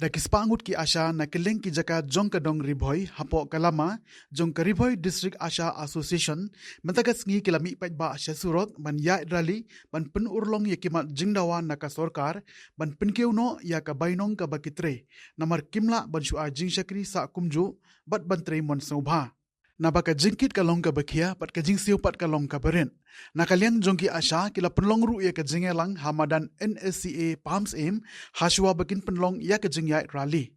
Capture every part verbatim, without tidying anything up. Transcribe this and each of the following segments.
Da ki spah ngut ki ASHA na kylleng ki jaka jong ka dong Ri Bhoi hapoh ka lama jong ka Ri Bhoi District ASHA Association, mynta ka sngi ki la mih paidbah sha surok ban ïaid rally ban pynurlong ïa ki mat jingdawa na ka sorkar ban pynkiew noh ïa ka bainong kaba ki trei, namar kim lah ban shu ai jingshakri sah kumjuh bad ban trei mon sngewbha. Naba ka jingkit ka long kaba khia bad ka jingsiew pat ka long kaba rit. Na ka liang jong ki ASHA ki la pynlong ruh ïa ka jingïalang ha madan NSCA Palms Inn hashwa ba kin pynlong ïa ka jingïaid rally.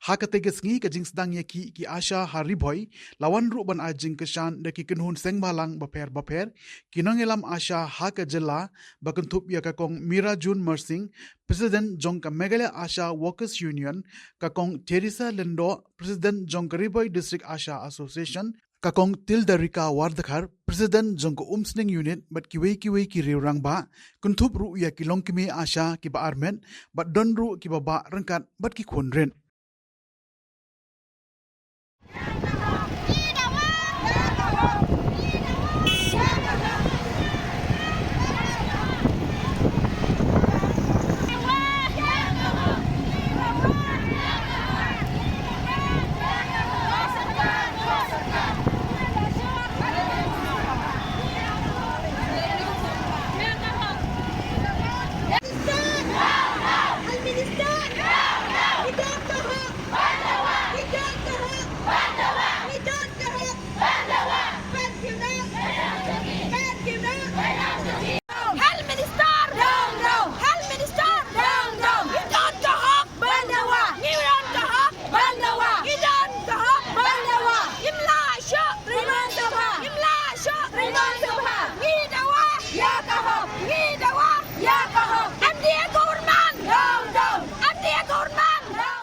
Ha katei ka sngi ka jingsdang ïa ki, ki ASHA ha Ri Bhoi la wan ruh ban ai jingkyrshan da ki kynhun seng bhalang bapher bapher, ki nongïalam ASHA ha ka jylla, ba kynthup ïa ka Kong Mirajun Marsing, President jong ka Meghalaya ASHA Workers Union, ka Kong Teresa Lyngdoh, President jong ka Ri Bhoi District ASHA Association, ka Kong Tildarika Wardkhar, President jong ka Umsning Unit, bad kiwei kiwei ki riew rangbah, kynthup ruh ïa ki longkmie ASHA kiba armet, bad don ruh kiba bah ryngkat bad ki khun rit. Health Minister! Down, down! Health Minister! Down, down! Ngi don ka hok ban dawa! Ngi don ka hok ban dawa! Ngi don ka hok ban dawa! Ngim lah shuh trei mon sngewbha! Ngim lah shuh trei mon sngewbha! Ngi dawa ïa ka hok! Ngi dawa ïa ka hok! M D A government! Down, down! M D A government! Down!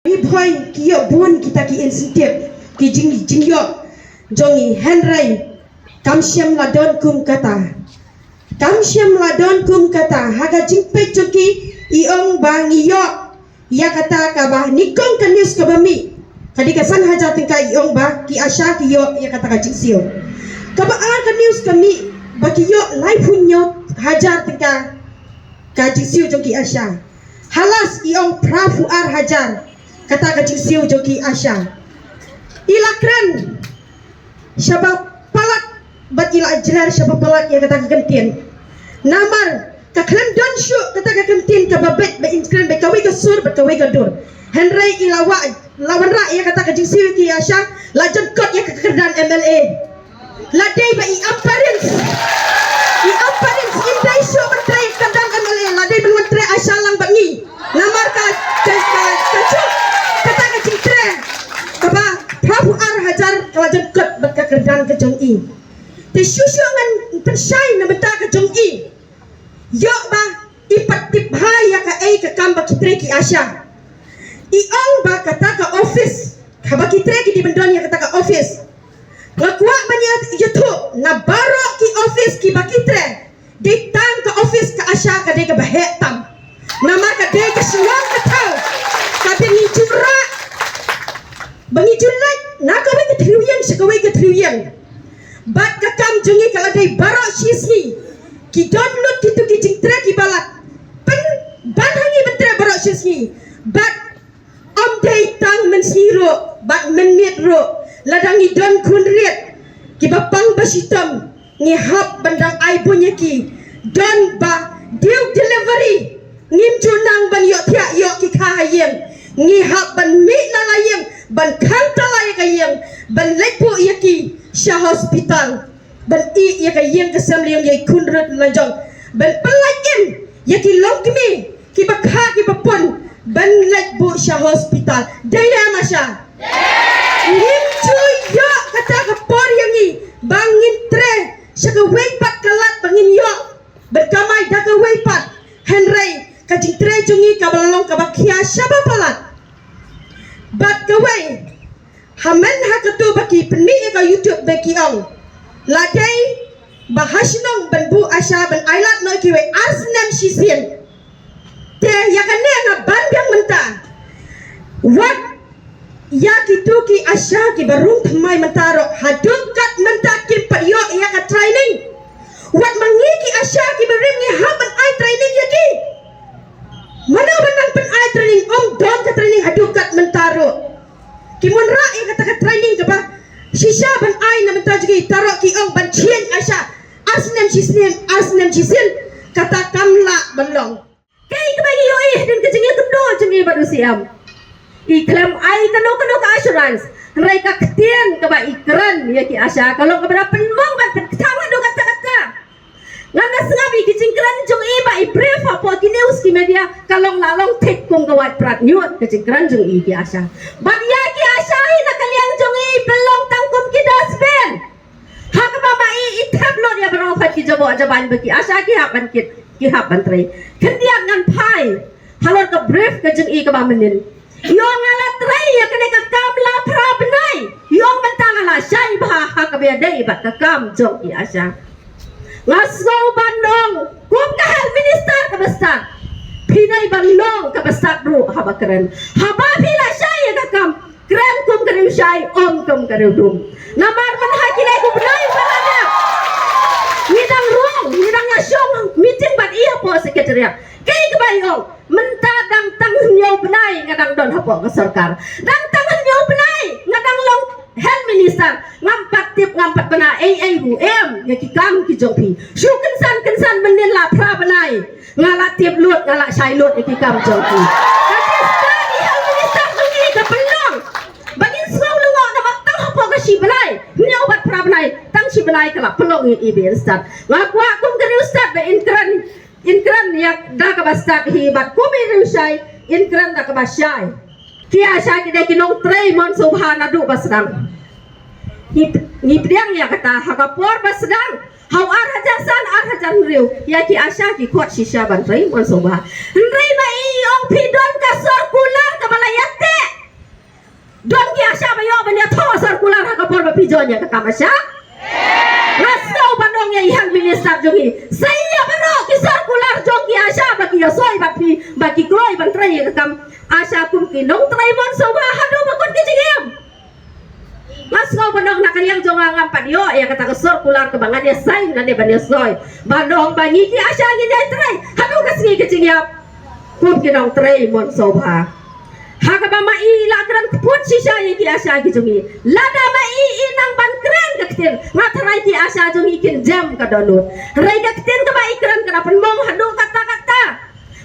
Ri Bhoi ki ïoh bun kita ki incentive, ki jing, jingïoh jong ngi, hynrei kam shym la don kum kata. Kam shym la don kum kata. Ha ka jingpeit jong ki, i ong ba ngi ïoh ïa kata kaba nyngkong ka news kaba mih, ka dei ka san hajar tyngka, i ong ba ki ASHA ki ïoh ïa kata ka jingsiew. Kaba ar ka news ka mih ba ki ïoh laiphew hynñiew hajar tyngka ka jingsiew jong ki ASHA. Halas, i ong phraphew ar hajar kata ka jingsiew jong ki ASHA. I la kren shaba palat bad i la jler shaba palat ïa kata ka kyntien. Namar ka khlem don shuh kata ka kyntien kaba bit ba in kren bad kawei ka sur bad kawei ka dur. Hynrei i la wad, la wanrah ïa kata ka jingsiew ki ASHA, la jan kot ïa ka kyrdan MLA. La dei ba i Ampareen, i Ampareen im dei shuh ban trei kyrdan MLA, la dei ban wan trei ASHA lang bad ngi. Namar ka, ka, ka, ka shuh kata ka jingtrei kaba phraphew ar hajar ka la jan kot bad ka kyrdan ka jong i. Te shuh shuh ngan pynshai na bynta ka jong i. Ïoh ba i pat tip bha ïa kaei ka kam ba ki trei ki ASHA. I ong ba kata ka office, haba ki trei ki dei ban don ïa kata ka office. Nga kwah ban ïa, ïathuh na baroh ki office kiba ki trei, dei tang ka office ka ASHA ka dei kaba heh tam. Namar ka dei ka shnong ka thaw kaba ngi ju rah, ba ngi ju leit na kawei ka thriew ïing sha kawei ka thriew ïing. Bad ka kam jong ngi ka la dei baroh shi sngi ki don lut kito ki jingtrei kiba la pynban ha ngi ban trei baroh shi sngi. Bad ym dei tang mynsngi ruh bad mynmiet ruh, lada ngi don khun rit kiba pang ba shitom, ngi hap ban dang ai bun ïa ki. Don ba due delivery, ngim ju nang ban ïoh thiah ïoh ki kha ha ïing. Ngi hap ban mih na la ïing, ban khang tala ïa ka ïing, ban leit buh ïa ki sha hospital, ban ïeh ïa ka ïing ka sem leh ïa i khun rit la jong, ban pynlait im ïa ki longkmie kiba kha kiba pun ban leit buh sha hospital. Dei ne em ASHA? Ngim ju ïoh kata ka por ïa ngi ba ngin trei sha kawei pat ka lad ba ngin ïoh ban kamai da kawei pat. Hynrei ka jingtrei jong ngi kaba la long kaba khia shaba palat. Bad kawei, ha men ha kato ba ki pynmih ïa ka YouTube ba ki ong, la dei ba ha shnong ban buh ASHA ban ailad noh kiwei ar snem shisien. Te ïa kane nga ban biang mynta. Wat ïa kito ki ASHA kiba rung thymmai mynta ruh, haduh kat mynta kim pat ïoh ïa ka training. Wat ma ngi ki ASHA kiba rim ngi hap ban ai training ïa ki. Mano ban nang pyn-ai training? Ym don ka training. Mynta ruh ki wanrah ïa kata ka training kaba shisha ban ai na bynta jong ki, te ruh ki ong ban change ASHA ar snem shi snem, ar snem shi snem. Kata kam lah ban long. Kaei kaba ngi ïohi hadien ka jingïakynduh jong ngi bad u CM, i khlem ai kano kano ka assurance. Hynrei ka ktien kaba i kren ïa ki ASHA ka long kaba da pynmong bad pynkthang haduh katta katta. Ngan da sngap ïa ki jingkren jong i ba i brief hapoh ki news ki media, ka long la long thik kum ka wait prat ñiut ka jingkren jong i ïa ki ASHA. Bad ïa ki ASHA hi na ka liang jong i pynlong tang kum ki dustbin. Ha kaba ma i i thep lut ïa baroh ki jaboh jabain ba ki ASHA ki hap ban kit, ki hap ban trei. Khyndiat ngan phai halor ka brief ka jong i kaba mynnin. Ïa nga la trei ïa kane ka kam la phra bnai. Ïa nga mynta nga la shai bha ha kaba ïadei bad ka kam jong ki ASHA. Nga sngew ban ong kum ka health minister kaba stad, phi dei ban long kaba stad ruh haba kren. Haba phi la shai ïa ka kam, kren kum ka riewshai, ym kum ka riewdum. Namar mynta ha kine ki bnai ba la dep, ngi dang rung, ngi dang ïa shong meeting bad i hapoh secretariat. Kaei kaba i ong, mynta dang tang hynñiew bnai nga dang don hapoh ka sorkar. Dang tang hynñiew bnai nga dang long health minister. Ngam pat tip, ngam pat bna ei ei ruh em ïa ki kam ki jong phi. Shu kynsan kynsan mynnin la phra bnai nga la tip lut, nga la shai lut ïa ki kam jong phi. Ka jingstad i health minister jong ngi ka pynlong ba ngin sngew lyngngoh namar tang hapoh ka shi bnai, hynñiew bad phra bnai, tang shi bnai ka la pynlong ïa i ba in stad. Nga kwah kum ka riewstad ba in kren, in kren ïa da kaba stad hi bad kum i riewshai in kren da kaba shai. Ki ASHA ki dei ki nongtrei mon sngewbha naduh ba sdang. Ngi, ngi pdiang ïa kata ha ka por ba sdang ha u ar hajar san, ar hajar hynriew, ïa ki ASHA ki khot shisha ban trei mon sngewbha. Hynrei ma i ong phi don ka circular kaba la ïateh. Don ki ASHA ba ïoh ban ïathoh circular ha ka por ba phi join ïa ka kam ASHA? Nga sngew ban ong ïa i health minister jong ngi, sa ïa baroh ki circular jong ki ASHA ba ki ïasoi bad phi ba ki kloi ban trei ïa ka kam ASHA kum ki nongtrei mon sngewbha haduh ba kut ki jingim. Nga sngew ban ong na ka liang jong nga ngam pat ïoh ïa kata ka circular kaba ngan ïa sign lane ban ïa soi ban ong ba ngi ki ASHA ngin ïa trei haduh ka sngi ka jingïap kum ki nongtrei mon sngewbha. Ha kaba ma i la kren kput shisha ïa ki ASHA ki jong ngi. Lada ma i i nang ban kren ka ktien, nga tharai ki ASHA jong ngi kin jem ka dohnud. Hynrei ka ktien kaba i kren ka da pynmong haduh katta katta.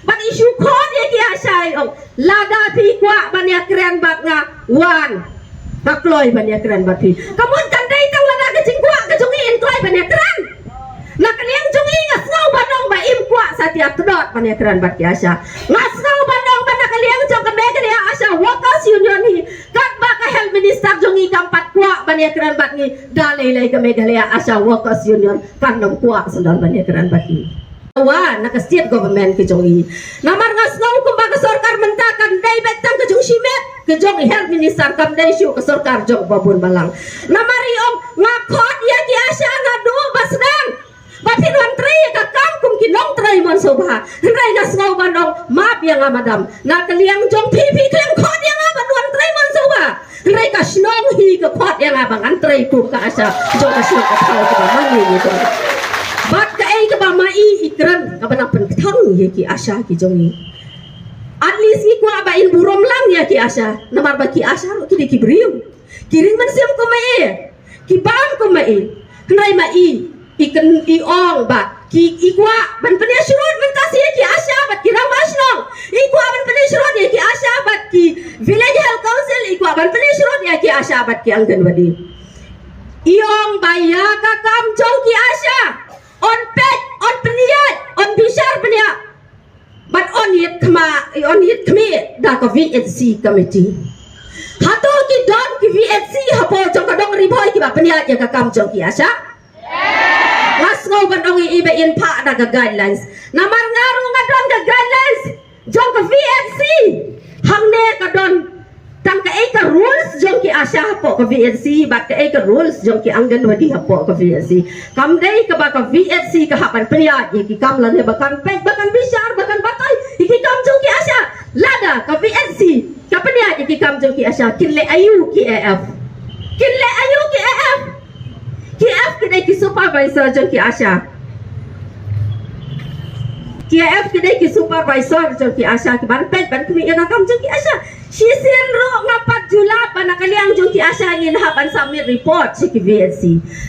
Bad i shu khot ïa ki ASHA i ong, lada phi kwah ban ïa kren bad nga, wan. Nga kloi ban ïa kren bad phi. Ka mut kan dei tang lada ka jingkwah ka jong i in kloi ban ïa kren. Na ka liang jong i nga sngew ban ong ba im kwah satia tdot ban ïa kren bad ki ASHA. Nga sngew ban ong ba na ka liang jong ka Meghalaya ASHA Workers Union hi, katba ka health minister jong i kam pat kwah ban ïa kren bad ngi, da lei lei ka Meghalaya ASHA Workers Union kan ym kwah sdang ban ïa kren bad i. Wa na ka state government ka jong i. Namar nga sngew kumba ka sorkar mynta kan dei beit tang ka jong shimet, ka jong i health minister, kam dei shuh ka sorkar jong babun balang. Namar i ong nga khot ïa ki ASHA naduh ba sdang ba phin wan trei ka kam kum ki nongtrei mon sngewbha. Hynrei nga sngew ban ong map ïa nga madam, na ka liang jong phi phi khlem khot ïa nga ban wan trei mon sngewbha. Hynrei ka shnong hi ka khot ïa nga ba ngan trei kum ka ASHA jong ka shnong ka thaw kaba ma ngi ngi don. Bad kaei kaba ma i i kren kaba nang pynthang ïa ki ASHA ki jong i. At least ngi kwah ba in burom lang ïa ki ASHA namar ba ki ASHA ruh ki dei ki briew. Ki ring mynsiem kum ma i. Ki bam kum ma i. Hynrei ma i i kren i ong ba ki i kwah ban pynïasyrut mynta sa ïa ki ASHA bad ki rangbah shnong. I kwah ban pynïasyrut ïa ki ASHA bad ki village health council, i kwah ban pynïasyrut ïa ki ASHA bad ki Anganwadi. I ong ba ïa ka kam jong ki ASHA yn peit, yn pynïaid, yn bishar bniah. Bad yn ïit khma, yn ïit khmih da ka VHC committee. Hato ki don ki VHC hapoh jong ka dong Ri Bhoi kiba pynïaid ïa ka kam jong ki ASHA? Nga sngew ban ong i i ba in phah da ka guidelines. Namar nga ruh nga don ka guidelines jong ka VHC. Hangne ka don tang kaei ka rules jong ki ASHA hapoh ka VHC bad kaei ka rules jong ki Anganwadi hapoh ka VHC. Kam dei kaba ka VHC ka hap ban pynïaid ïa ki kam lane ba kan peit, ba kan bishar, ba kan batai ïa ki kam jong ki ASHA. Lada ka VHC ka pynïaid ïa ki kam jong ki ASHA, kin leh aïu ki AF? Kin leh aïu ki AF? Ki AF ki dei ki supervisor jong ki ASHA. Ki AF ki dei ki supervisor jong ki ASHA, ki ban peit ban khmih ïa ka kam jong ki ASHA. Shisien ruh ngam pat ju lap ba na ka liang jong ki ASHA ngin hap ban submit report sha ki VHC.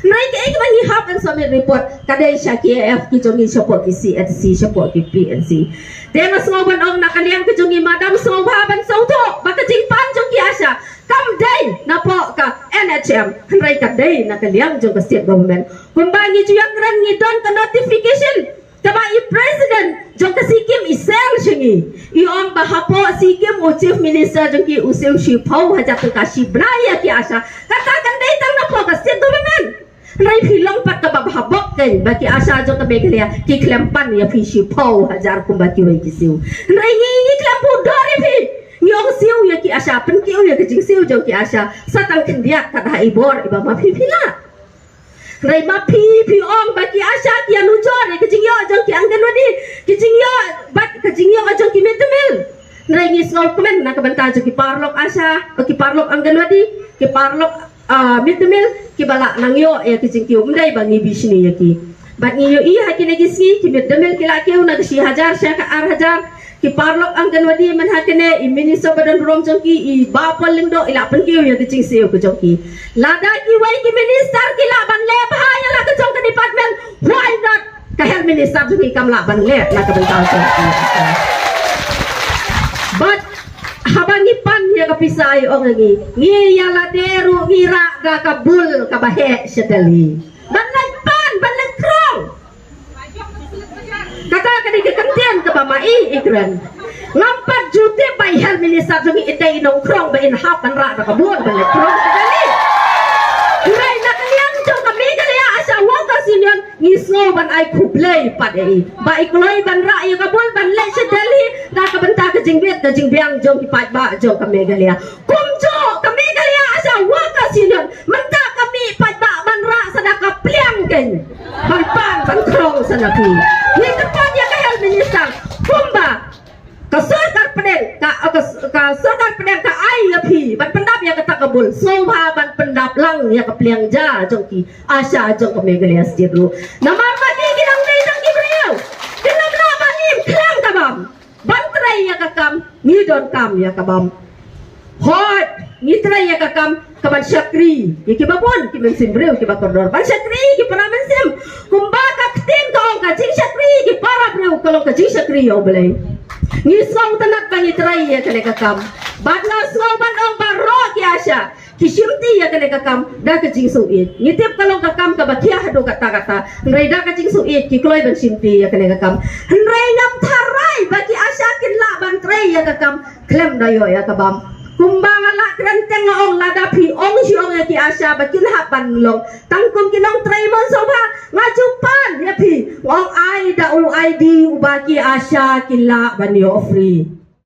Hynrei kaei kaba ngi hap ban submit report ka dei sha ki AF ki jong ngi shapoh ki CHC shapoh ki PHC. Te nga sngew ban ong na ka liang ka jong ngi madam sngewbha ban sngewthuh ba ka jingpan jong ki ASHA kam dei napoh ka NHM hynrei ka dei na ka liang jong ka state government. Kumba ngi ju ïakren ngi don ka notification kaba i president jong ka SIKIM i send sha ngi. I ong ba hapoh SIKIM u chief minister jong ki u siew shiphew hajar tyngka shi bnai ïa ki ASHA. Kata kan dei tang napoh ka state government. Hynrei phi long pat kaba bha bok kein ba ki ASHA jong ka Meghalaya ki khlem pan ïa phi shiphew hajar kumba kiwei ki siew. Hynrei ngi ngi khlem pudor ïa phi. Ngi ong siew ïa ki ASHA, pynkiew ïa ka jingsiew jong ki ASHA. Sa tang khyndiat kat ha i bor iba ma phi phi lah. Hynrei ma phi phi ong ba ki ASHA ki ïanujor ïa ka jingïoh jong ki Anganwadi, ki jingïoh bad ka jingïoh jong ki mid day meal. Hynrei ngi sngewkmen na ka bynta jong ki paralok ASHA, ki paralok Anganwadi, ki paralok ah, mid day meal kiba lah nang ïoh ïa ki jingkiew, ym dei ba ngi bishni ïa ki. Bad ngi ïohi ha kine ki sngi ki mid day meal ki lah kiew na ka shi hajar sha ka ar hajar. Ki paralok Anganwadi mynta kine i minister ba don burom jong ki i Bah Paul Lyngdoh i lah pynkiew ïa ki jingsiew ka jong ki. Lada kiwei ki minister ki lah ban leh bha ïa la ka jong ka department, why not ka health minister jong ki kam lah ban leh na ka bynta jong ki? Bad haba ngi pan ïa ka pisa i ong ngi, ngi ïa lade ruh ngi rah da ka bul kaba heh sha Delhi ban leit pan ban leit krong. Kata ka dei ka kyntien kaba ma i i kren. Ngam pat ju tip ba i health minister jong i dei i nongkrong ba in hap ban rah da ka bul ban leit krong sha Delhi. Hynrei na ka liang jong ka Meghalaya ASHA Workers Union ngi sngew ban ai khublei pat ïa i ba i kloi ban rah ïa ka bul ban leit sha Delhi na ka bynta ka jingbit ka jingbiang jong ki paidbah jong ka Meghalaya. Kumjuh ka Meghalaya ASHA Workers Union mynta ka mih paidbah ban rah sa da ka pliang kein ban pan ban krong sa na phi. Ngi kyrpad ïa ka health minister kumba ka sorkar pdeng ka, ka, ka sorkar pdeng ka ai ïa phi ban pyndap ïa kata ka bul, sngewbha ban pyndap lang ïa ka pliang ja jong ki ASHA jong ka Meghalaya State ruh. Namar ma ki ki dang dei tang ki briew, kin ym lah ban im khlem ka bam. Ban trei ïa ka kam ngi donkam ïa ka bam. Hooid, ngi trei ïa ka kam ka ban shakri ïa kiba bun, ki mynsiem briew kiba kordor, ban shakri ïa ki para mynsiem. Kumba ka ktien ka ong, ka jingshakri ïa ki para briew ka long ka jingshakri ïa U Blei. Ngi sngewtynnat ba ngi trei ïa kane ka kam. Bad nga sngew ban ong baroh ki ASHA ki shimti ïa kane ka kam da ka jingsngewsih. Ngi tip ka long ka kam kaba khia haduh katta katta, hynrei da ka jingsngewsih ki kloi ban shimti ïa kane ka kam. Hynrei ngam tharai ba ki ASHA kin lah ban trei ïa ka kam khlem da ïoh ïa ka bam. Kumba nga la kren teng nga ong, lada phi ong shi ong ïa ki ASHA ba kin hap ban long tang kum ki nongtrei mon sngewbha, nga ju pan ïa phi, nga ong ai da u ID uba ki ASHA ki lah ban ïoh free.